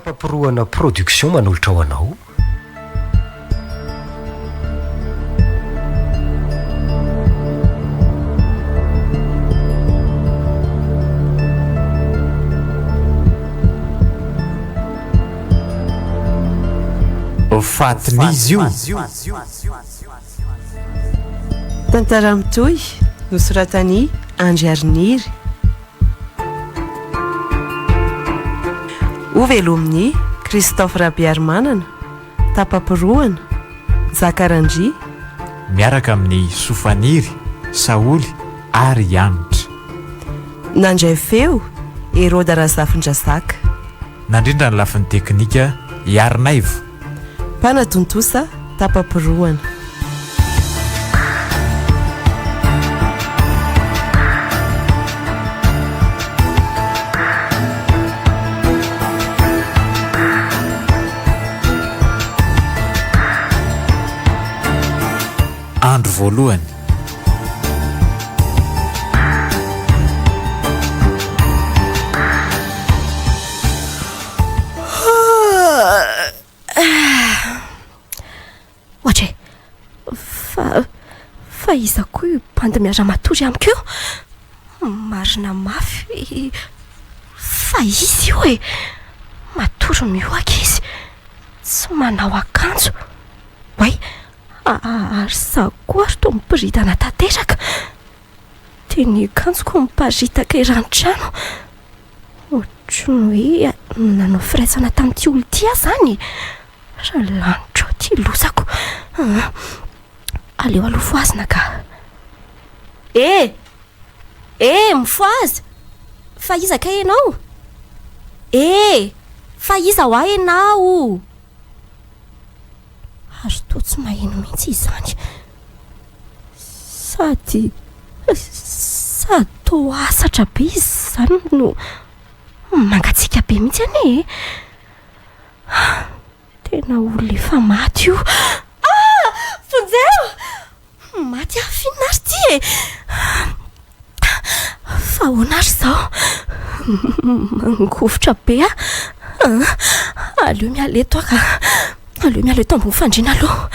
Tapa-porohana production manolotra ho anao. Fatin'izy io. Tantara mitohy, nosoratan'i Andry Ariniry. Hovelomin'i Christophe Rabearimanana, Tapa-pirohana, Njaka Randria. Miaraka amin'i Sofaniry, Saholy ary Hanitra. Nandray feo, Heroda Razafindrazaka. Nandrindra ny lafiny teknika, Iarinaivo. Mpanatontosa, Tapa-pirohana. Andro voalohany. Ohatra e! Fa, fa iza koa io bandy miara-matory amiko io? Marina mafy fa izy io e! Matory mihoaka izy, tsy manao akanjo. Oay, ary izaho koa ary toa miboridana tanteraka. Dia ny akanjoko miparitaka eran'ny trano. Ohatry ny hoe nanao firaisana tamin'ity olona ity aho izany e! Ry lanitra ô, ity lozako. Aleo aloha fohazina ka. E! E! Mifohaza! Fa iza kay ianao? E! Fa iza hoa ianao? Ary toa tsy maheno mihitsy izany. Sady, sady toa asatra be izy izany no mangatsiaka be mihitsy anie e! Tena olona efa maty io. Ah! Vonjeo! Maty aho f'inona ary ity e? Fa ahoana ary izao? Mangovitra be aho. Aleo miala eto aho ka. Aleo miala eto ambony fandriana aloha.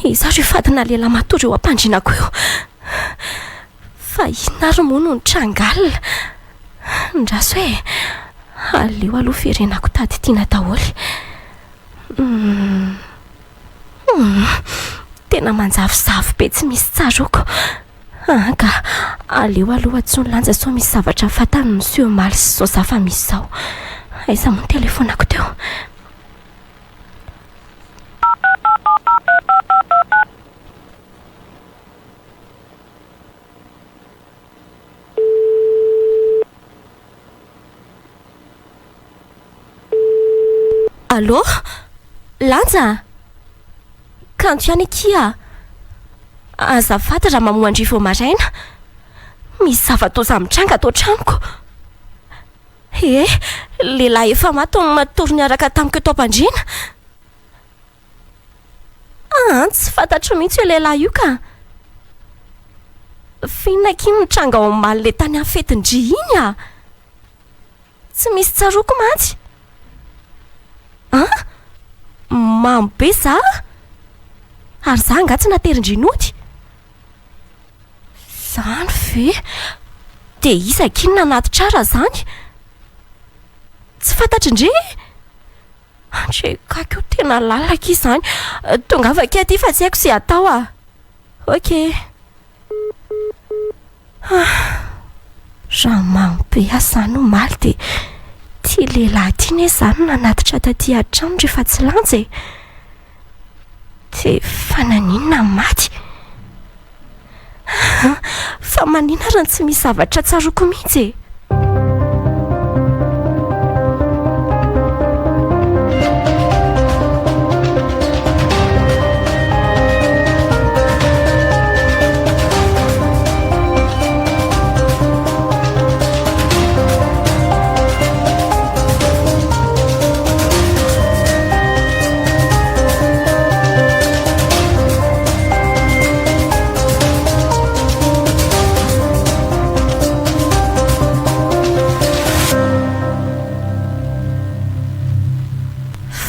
Iza ary io fadina lehilahy matory eo am-pandrianako io? Fa inona ary moa no nitranga alina? Ndraso e! Aleo aloha verenako tadidiana daholo. Hum. Hum. Tena manjavozavo be tsy misy tsaroako. Aa ka aleo aloha antsoiny Lanja sao misy zavatra fantany miseho omaly sy izao zava-misy izao. Aiza moa ny telefaonako teo? Allô? Lanja a! Kanto ihany akia a! Azafady raha mamoha an-dry vao maraina. Misy zava-doza mitranga ato an-tranoko. Ee, lehilahy efa maty no natory niaraka tamiko eto am-pandriana. Aa, tsy fantatro mihitsy io lehilahy io ka. F'inona akia no nitranga omaly ilay tany amin'ny fetin-dry iny a? Tsy misy tsaroako mantsy. An? Mamo be za? Ary za angaha tsy naterin-dry nody? Zany ve? Dia iza akia no nanatitra ahy raha zany? Tsy fantatrin-dry? Andry akaky io tena lalina akia izany. Tongava akia aty fa tsy haiko izay atao ah. Ok. Ah, raha mamo be aho izany omaly dia ity lehilahy ity anie izany no nanatitra taty an-trano rehefa tsy lanja e. Dia fa naninona no maty? Fa maninona ary no tsy misy zavatra tsaroako mihitsy e?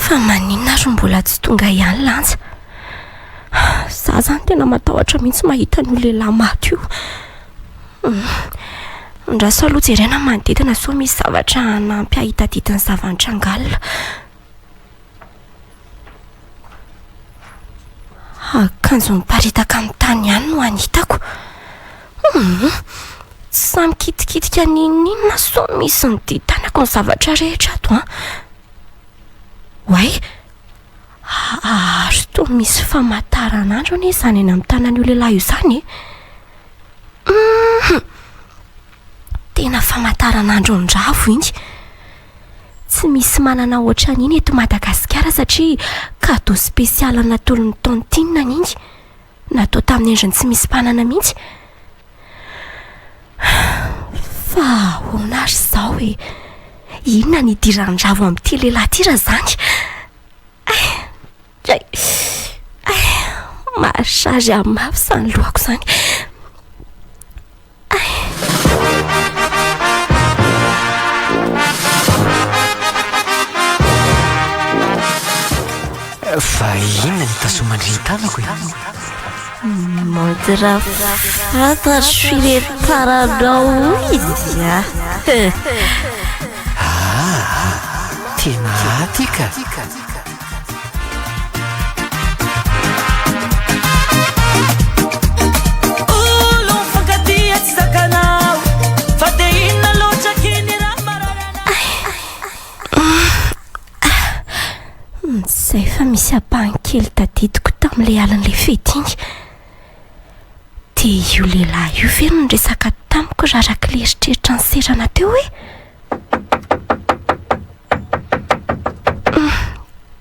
Fa maninona ary no mbola tsy tonga ihany Lanja? Za zany tena matahotra mihitsy mahita an'io lehilahy maty io. Andraso aloha jerena ny manodidina sao misy zavatra hanampy ahy hitadidy ny zava-nitranga alina. Akanjo miparitaka amin'ny tany ihany no hany hitako. Hum, tsy sahy mikitikitika n'inon'inona sao misy ny dian-tanako ny zavatra rehetra ato an. Oay, ary toa misy famantaranandro anie izany eny amin'ny tanan'io lehilahy io izany e. Hum, tena famantaranandron'i Ravo iny. Tsy misy manana ohatran'iny eto Madagasikara satria cadeau spécial natolon'i Tontine iny. Natao tamin'ny endriny tsy misy mpanana mihitsy. Fa ahoana ary izao e? Inona no idiran'i Ravo amin'ity lehilahy ity raha izany? Ay! Ay! Ay! Marary ahy mafy izany lohako izany. Fa inona ny tazoman-dry ny tanako e? Montre fantatro irery taranao izy a! Ah, tena aty ka! Izay fa misy ampahany kely tadidiko tamin'ilay alin'ilay fety iny. Dia io lehilahy io ve no niresaka tamiko raha araka ilay eritreritra niserana teo e?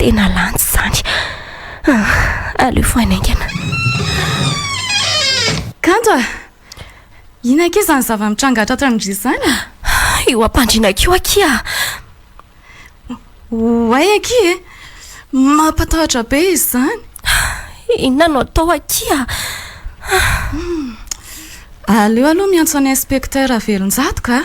Tena lany izany. Aleo fohaina haingana. Kanto a! Inona akia izany zava-mitranga tratran'i Ndry izany e? Io ampandriana ko akia! Oay akia e! Mampatahotra be izy izany. Inona no atao akia? Aleo aloha miantso an'i Inspecteur Velonjato ka!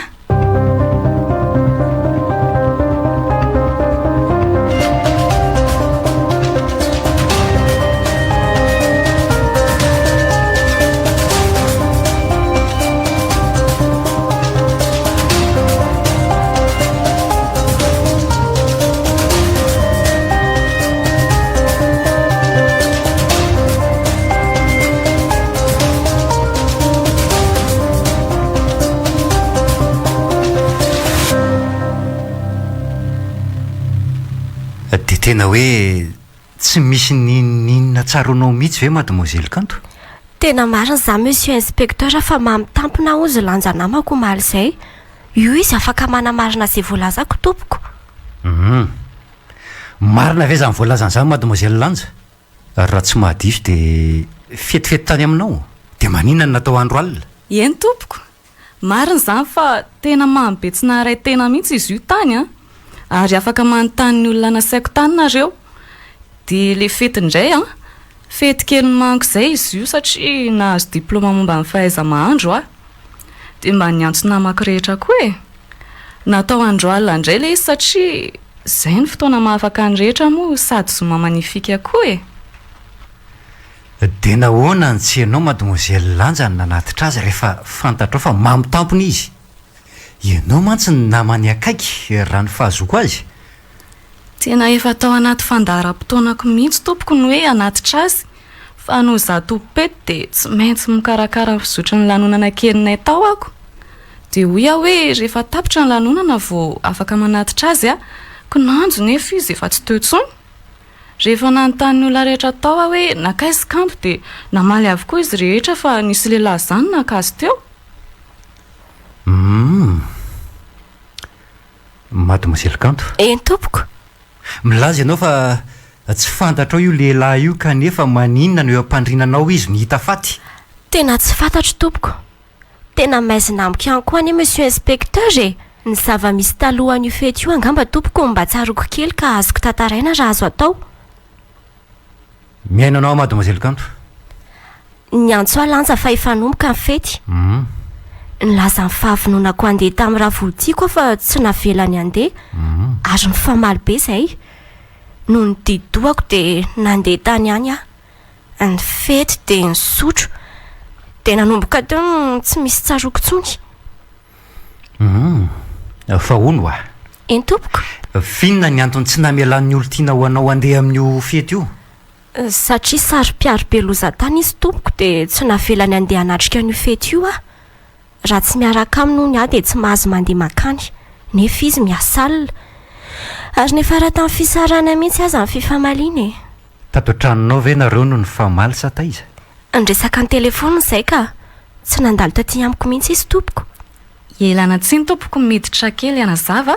Dia tena hoe tsy misy n'inon'inona tsaroanao mihitsy ve Mademoiselle Kanto? Tena marina izany Monsieur Inspecteur fa mamy tampona hozy lanja namako omaly izay. Io izy afaka manamarina izay voalazako tompoko. Hum. Marina ve izany voalazany izany Mademoiselle Lanja? Ary raha tsy mahadiso dia fetifety tany aminao? Dia maninona no natao andro alina? Eny tompoko. Marina izany fa tena mamy be tsy naharay tena mihitsy izy io tany an! Ary afaka manontany ny olona nasaiko tany nareo. Dia ilay fety indray an! Fety kely nomaniko izay izy io satria nahazo diplaoma momba ny fahaiza-mahandro aho. Dia mba niantso namako rehetra koa e! Natao andro alina indray ilay izy satria izay no fotoana mahafaka ny rehetra moa sady zoma manifika koa e! Dia nahoana no tsy ianao Mademoiselle Lanja no nanatitra azy rehefa fantatrao fa mamo tampona izy? Ianao mantsy no namany akaiky raha ny fahazoako azy. Tena efa tao anaty fandaharam-potoanako mihitsy tompoko ny hoe hanatitra azy fa noho izaho tompom-pety dia tsy maintsy mikarakara ny fizotry ny lanonana kelinay tao ako. Dia hoy aho hoe rehefa tapitra ny lanonana vao afaka manatitra azy aho, kinanjo nefa izy efa tsy teo intsony. Rehefa nanontany ny olona rehetra tao aho hoe nankaiza i Kanto dia namaly avokoa izy rehetra fa nisy lehilahy izany naka azy teo. Humm. Mademoiselle Kanto. Eny tompoko. Milaza ianao fa tsy fantatrao io lehilahy io kanefa maninona no eo am-pandrinanao izy no hita faty? Tena tsy fantatro tompoko. Tena maizina amiko ihany koa anie Monsieur Inspecteur e! Ny zava-misy talohan'io fety io angamba tompoko mba tsaroako kely ka azoko tantaraina raha azo atao. Mihaino anao aho Mademoiselle Kanto. Niantso ahy Lanja fa efa hanomboka ny fety. Nilaza ny fahavononako handeha tamin'i Ravolitiako aho fa tsy navelany handeha ary nifamaly be izahay. Noho ny di-dohako dia nandeha tany ihany aho. Nifety dia nisotro. Dia nanomboka teo no tsy misy tsaroako intsony. Humm. Fa hono hoa. Eny tompoko. F'inona ny antony tsy namelan'ny olon-tiana ho anao handeha amin'io fety io? Satria saro-piaro be loza tany izy tompoko dia tsy navelany handeha hanatrika an'io fety io aho. Raha tsy miaraka aminy hono aho dia tsy mahazo mandeha mankany. Nefa izy miasa alina. Ary niafara tamin'ny fisarahana mihitsy aza ny fifamaliana e. Tato an-tranonao ve nareo no nifamaly sa taiza? Niresaka an-telefaonina izay ka. Tsy nandalo taty amiko mihitsy izy tompoko. Ialana tsiny tompoko miditra kely hanazava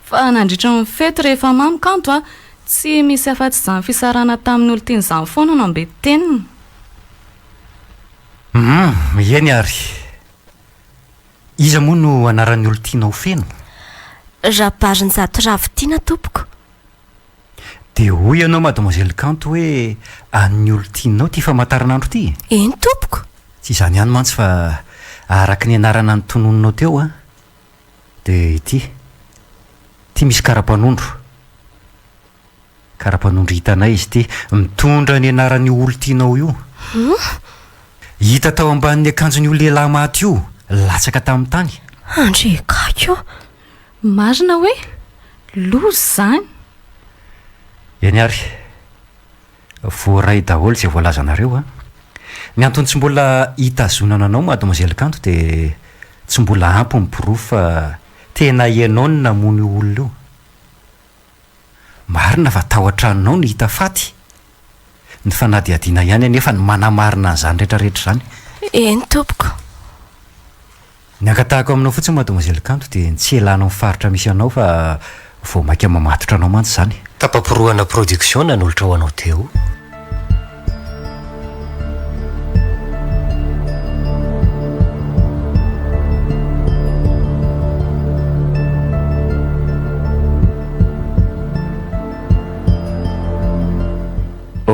fa nandritra ny fety rehefa mamo kanto a, tsy misy afa-tsy izany fisarahana tamin'ny olon-tiany izany foana no ambetin-teniny. Humm, eny ary. Iza moa no anaran'ny olon-tianao feno? Rabarinjato Ravotiana tompoko. Dia hoy ianao Mademoiselle Kanto hoe an'ny olon-tianao ity famantaranandro ity e? Eny tompoko. Tsy izany ihany mantsy fa araka ny anarana notononinao teo an, dia ity, ity misy kara-panondro, kara-panondro hitanay izy ity, mitondra ny anaran'io olon-tianao io. Hum? Hita tao ambanin'ny akanjon'io lehilahy maty io, latsaka tamin'ny tany. Andriakaiko ô! Marina hoe? Loza izany! Eny ary, voaray daholo izay voalazanareo an! Ny antony tsy mbola hitazonana anao Mademoiselle Kanto dia tsy mbola ampy ny porofo fa tena ianao no namono io olona io. Marina fa tao an-tranonao no hita faty. Ny fanadihadiana ihany anefa no manamarina an'izany rehetra rehetra izany. Eny tompoko. Ny angatahako aminao fotsiny Mademoiselle Kanto dia ny tsy hialanao ny faritra misy anao fa vao maika mamatotra anao mantsy izany. Tapa-porohana production nanolotra ho anao teo.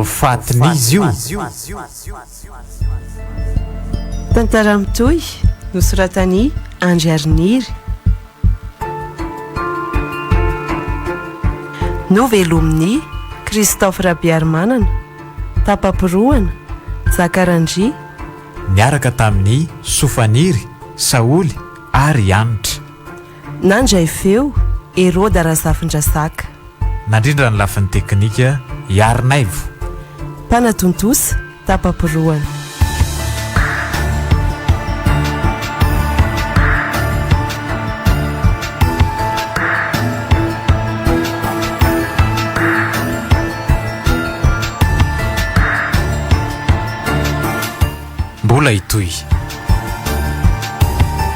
Fatin'izy io. Tantara mitohy, nosoratan'i Andry Ariniry. Novelomin'i Christophe Rabearimanana, Tapa-porohana, Zaka Randria. Niaraka tamin'i Sofaniry, Saholy ary Hanitra. Nandray feo, Heroda Razafindrazaka. Nandrindra ny lafiny teknika, Iarinaivo. Mpanatontosa, tapa-porohana. Mbola hitohy.